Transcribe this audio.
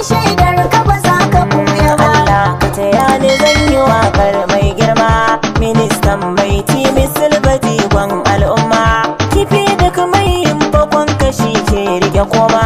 Shaidar ka ba za ka buya ba. Allah ka taya ni, zan yi waƙar mai girma ministan mai timi silbati gwan al'umma. Kifi duk mai yin bakon kashi ke rike koma.